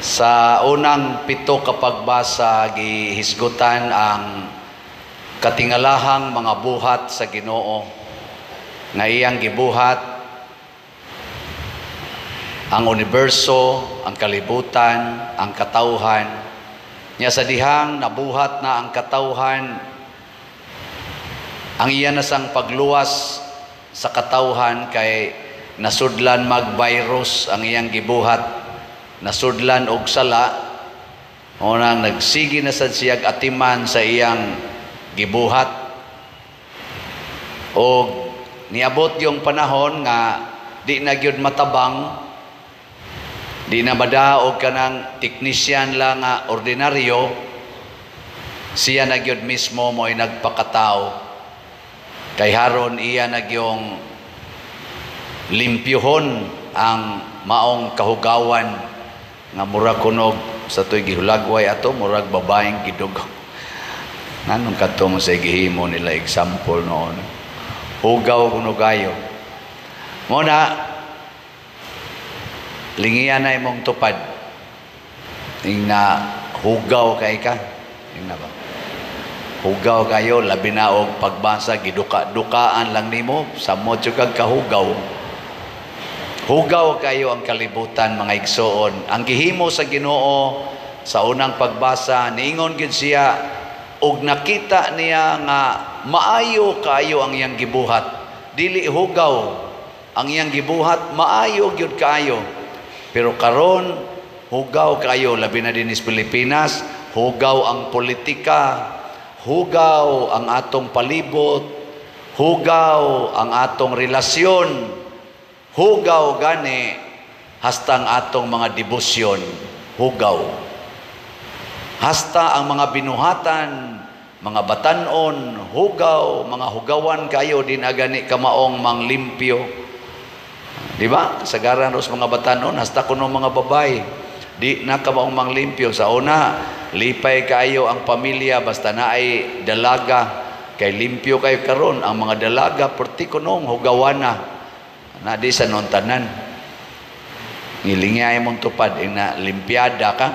Sa unang pito ka pagbasa, gihisgutan ang katingalahang mga buhat sa Ginoo nga iyang gibuhat ang universo, ang kalibutan, ang katawhan. Nya sa dihang nabuhat na ang katawhan, ang iya na sang pagluwas sa katawhan kay nasudlan mag-virus ang iyang gibuhat, nasudlan og sala. Unang nagsige na sad siyag atiman sa iyang gibuhat og niabot yung panahon nga di na gyud matabang, di na madaog kanang technician lang nga ordinaryo. Siya na gyud mismo mo'y nagpakatao kay haron iya na gyung limpyuhon ang maong kahugawan nga mura kunog sa to'y gihulagway ato, murag babaeng gidugo. Nganong kadto mo sa gihimo nila example noon? Hugaw kuno kayo. Mo na lingian na imong tupad ing na hugaw kay ka. Ing na ba hugaw kayo, labi na og pagbasa, giduka-dukaan lang nimo, samot jud kag kahugaw. Hugaw kayo ang kalibutan, mga igsoon. Ang gihimo sa Ginoo sa unang pagbasa, niingon gyud siya og nakita niya nga maayo kaayo ang iyang gibuhat. Dili hugaw ang iyang gibuhat, maayo gyud kaayo. Pero karon hugaw kaayo, labi na dinhi sa Pilipinas, hugaw ang politika, hugaw ang atong palibot, hugaw ang atong relasyon, hugaw gani hasta ang atong mga debosyon, hugaw. Hasta ang mga binuhatan, mga batanon, hugaw, mga hugawan kayo, di na gani kamaong manglimpyo. Di ba? Kasagaran ros mga batanon, hasta kuno mga babay, di na kamaong manglimpyo. Sa una, lipay kayo ang pamilya basta naay dalaga kay limpyo kayo. Karon ang mga dalaga perti kunong hugawana na, di sa non tanan. Ngilingay mong tupad ing na limpiada ka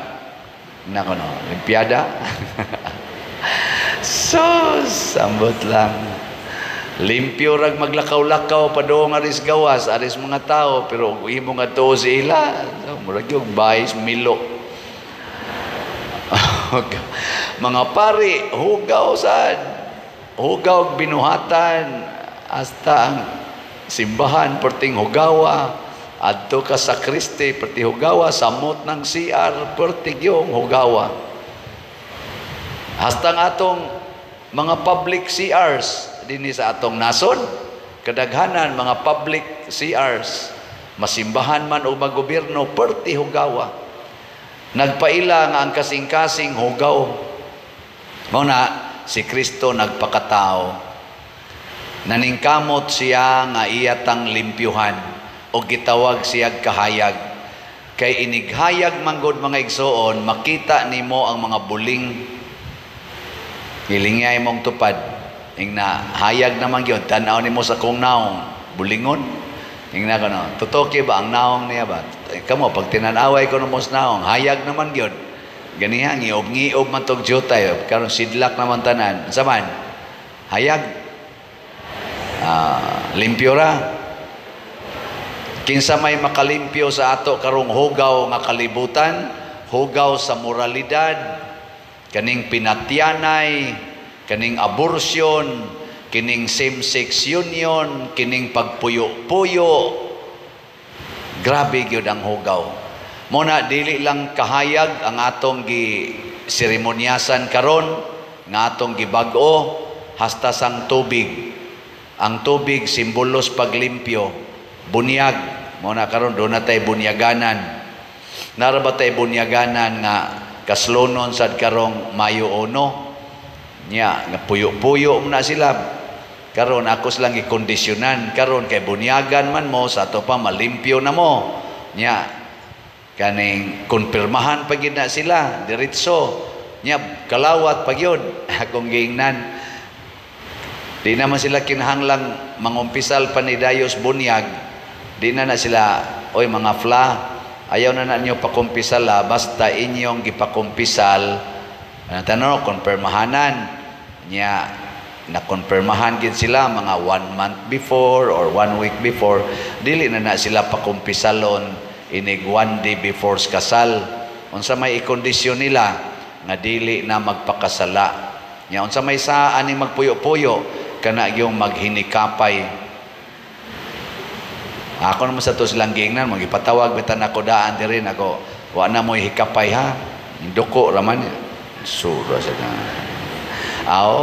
na kuno limpiada. Sus, ambot lang. Limpyo rag maglakaw-lakaw padung aris gawas, aris mga tao, pero ug imo nga tuo si ila, so, murag yung bayis milo. Mga pari, hugaw sad. Hugaw binuhatan hasta ang simbahan perting hugawa. Adto ka sa Kristi perti hugawa, samot ng CR perti yung hugawa. Hasta ang atong mga public CRs dinhi sa atong nasod, kadaghanan mga public CRs, masimbahan man o magobyerno, perti hugawa. Nagpaila nga ang kasing-kasing hugaw. Mao na si Kristo nagpakatao. Naningkamot siya nga iya tang limpyuhan o gitawag siya kahayag. Kay inighayag manggod, mga igsoon, makita nimo ang mga buling. Hilingay mong tupad. Ing na hayag naman gyud, tan-aw nimo sa kong naong, bulingon. Ing na kono, totoo ba ang naong niya ba? Kamo pag tinanaway ko mo sa naong, hayag naman gyud. Ganiha ngiob-ngiob man tog jutay, karon sidlak naman tanan. Unsa man? Hayag. Limpyo ra. Kinsa may makalimpyo sa ato karong hugaw nga kalibutan, hugaw sa moralidad, kaning pinatyanay, kaning abortion, kining same-sex union, kining pagpuyo-puyo. Grabe gyud ang hugaw. Muna dili lang kahayag ang atong gi seremonyasan karon nga atong gibag-o, hasta sang tubig. Ang tubig simbolos paglimpyo, bunyag. Muna karon do na tay bunyaganan. Nara ba tay bunyaganan nga kaslonon sad karong Mayo 1? Nya, nga puyo-puyo mo na sila. Karon ako silang gikondisyonan karon kay bunyagan man mo sa ato pa malimpyo na mo. Nya, kaning konpirmahan pa gid na sila diretso. Nya kalawat pa gyud akong giingnan. Di naman sila kinahanglang mangumpisal pa ni Dayos bunyag. Di na na sila, "Oy mga fla, Ayaw na na ninyo pakumpisala, basta inyong gipakumpisal, ano tanong, konfirmahanan niya, nakonfirmahan gid sila mga 1 month before or 1 week before, dili na na sila pakumpisalon inig 1 day before kasal. Unsa may ikondisyon nila nga dili na magpakasala. Nya unsa may sa aning magpuyo-puyo kana gyung maghinikapay. Ako naman sa to silang giingnan, magipatawag bitan ako daan diri nako, wa na mo'y hikapay ha. Duko ra man. Sura sa na. Aw,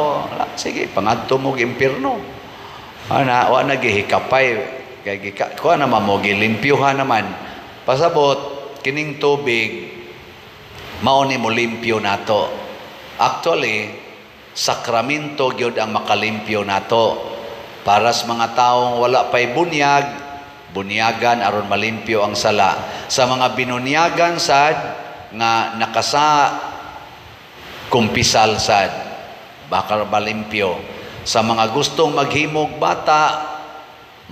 sige, pangadto mo impierno. Ana, wa na gihikapay kay gika, kuha naman mo gilimpyuhan naman. Pasabot kining tubig mao ni mo limpyo nato. Actually, sakramento gyud ang makalimpyo nato. Para sa mga taong wala pay bunyag, bunyagan aron malimpyo ang sala. Sa mga binunyagan sad nga nakasa kumpisal sad baka malimpyo. Sa mga gustong maghimog bata,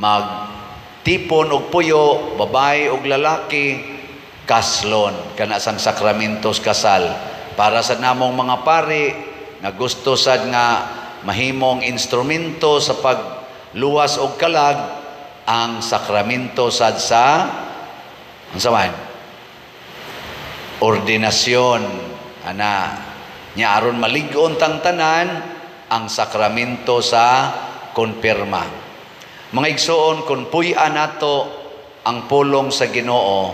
magtipon og puyo, babae og lalaki, kaslon kana sang sakramentos kasal. Para sa namong mga pari nga gusto sad nga mahimong instrumento sa pagluwas og kalag, ang sakramento sad sa unsa man ordinasyon ana nya aron malig-on tang tanan ang sakramento sa konpirma. Mga igsoon, kun puy-an nato ang pulong sa Ginoo,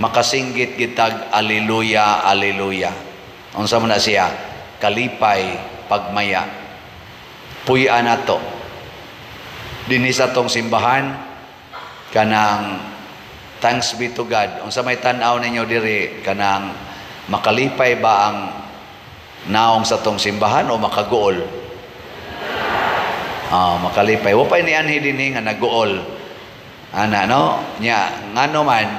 makasinggit gitag aleluya, aleluya. Unsa man na siya? Kalipay, pagmaya. Puy-an nato. Dinhi sa atong simbahan kanang thanks be to God. Unsa may tan-aw ninyo diri, kanang makalipay ba ang naong sa atong simbahan o makaguol? Makalipay. Wa pay nianhi dinhi nga naguol. Ana no? Nya ngano man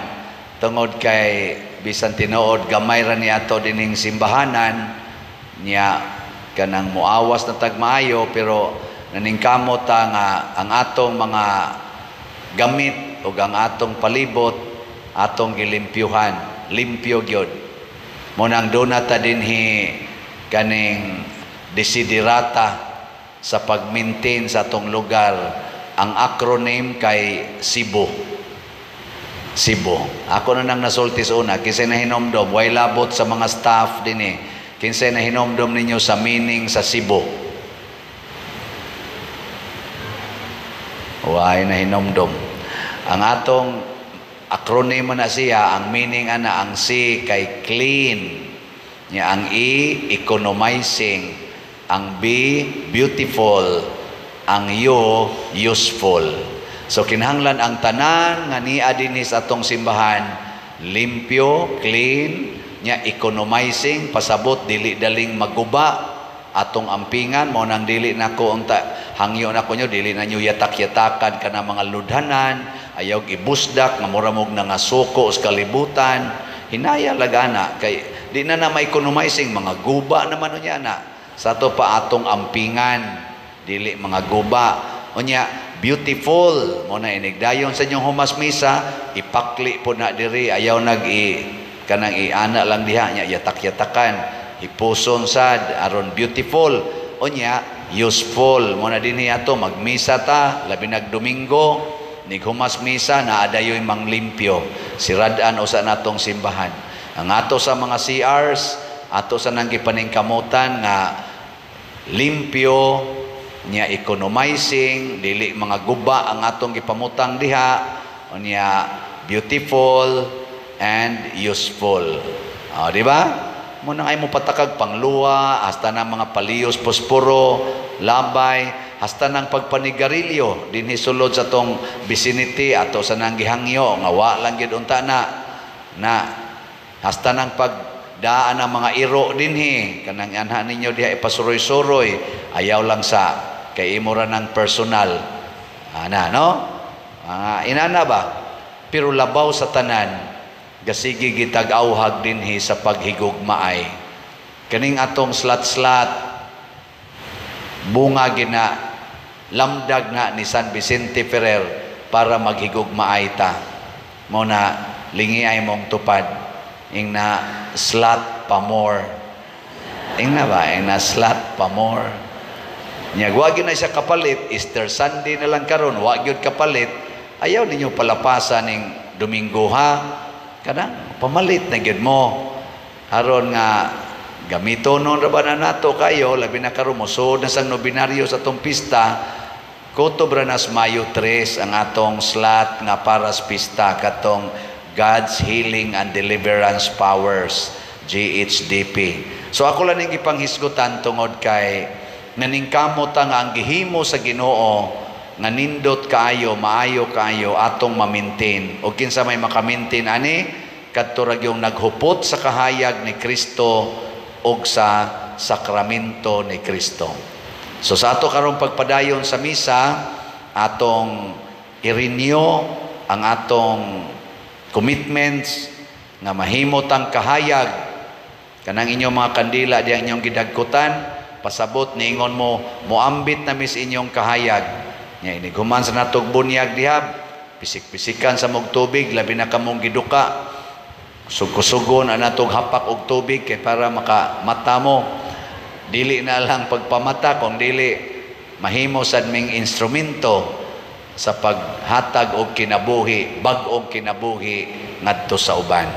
tungod kay bisan tinuod gamay ra ni ato dining simbahanan nya kanang muawas na tagmaayo, pero naningkamot ta nga ang atong mga gamit ug ang atong palibot atong gilimpyuhan, limpyo gyud. Mo nang duna ta dinhi kaning desiderata sa pag-maintain sa atong lugar. Ang acronym kay Cebu. Cebu. Ako na nang nasulti sa una, kinsay nahinomdom, way labot sa mga staff dinhi. Kinsay nahinomdom ninyo sa meaning sa Cebu? Way nahinomdom. Ang atong acronym na siya, ang meaning ana, ang C kay clean, nya ang E economizing, ang B beautiful, ang U useful. So kinahanglan ang tanan nga niya dinhi sa atong simbahan limpyo, clean, nya economizing, pasabot dili daling maguba atong ampingan. Mao nang dili nako unta hangyo nako nyo, dili na nyo yatak-yatakan kana mga ludhanan, ayaw ibusdak nga mura mog nangasuko sa kalibutan. Hinaya lagana kay di na na ma-economizing, mga guba naman unya na sa ato pa atong ampingan, dili mga guba. Unya beautiful mo na inigdayon sa inyong humas misa, ipakli po na diri, ayaw nag i kanang iana lang diha nya yatak-yatakan, hipuson sad aron beautiful. Unya useful mo na dinhi ato magmisa ta labi nag Domingo, nighumas misa na adayoy manglimpyo sirad-an usa natong simbahan. Ang ato sa mga CRs, ato sa nang gipaningkamutan nga limpyo nya economizing, dili mga guba ang atong gipamutang diha, unya beautiful and useful. O, di ba? Muna ay mo patakag pangluwa, hasta ng mga paliyos posporo, labay, hasta ng pagpanigarilyo dinhi sulod sa tong vicinity ato sa nang gihangyo nga wa lang gyud unta na na hasta ng pagdaan ng mga iro dinhi kanang anha ninyo diha ipasuroy-suroy, ayaw lang sa kay imo ra ng personal ana no, inana ba. Pero labaw sa tanan, gasigi gitag awhag dinhi sa paghigugmaay. Kaning atong slat-slat bunga gina lamdag na ni San Vicente Ferrer para maghigugmaay ta. Mo na Lingi ay mong tupad. Ing na slot pa more. Ing na ba? Ing na slot pa more. Nya wa gyud na siya kapalit, Easter Sunday na lang karon, wa gyud kapalit. Ayaw ninyo palapasan ning Domingo, ha. Kana pamalit na gyud mo. Aron nga gamitonon ra ba na nato kayo, labi na karon mosuod na sang nobinaryo sa atong pista. Kutob ra nas Mayo 3 ang atong slot nga para sa pista, katong God's Healing and Deliverance Powers, GHDP. So ako lang ning gipanghisgutan tungod kay naningkamot ta nga ang gihimo sa Ginoo nga nindot kaayo, maayo kaayo, atong ma-maintain. O kinsa may maka-maintain ani? Kadto ra yung naghupot sa kahayag ni Kristo ug sa sakramento ni Kristo. So sa ato karong pagpadayon sa misa, atong i-renew ang atong commitments nga mahimo tang kahayag. Kanang inyong mga kandila diang inyong gidagkutan, pasabot niingon mo, moambit na mis inyong kahayag. Nya inighuman sa natog bunyag diha, pisik-pisikan sa mog tubig, labi na kamong giduka. Sugko-sugon ang natog hapak og tubig kay para makamata mo. Dili na lang pagpamata, kung dili mahimo sad ming instrumento sa paghatag og kinabuhi, bag-ong kinabuhi ngadto sa uban.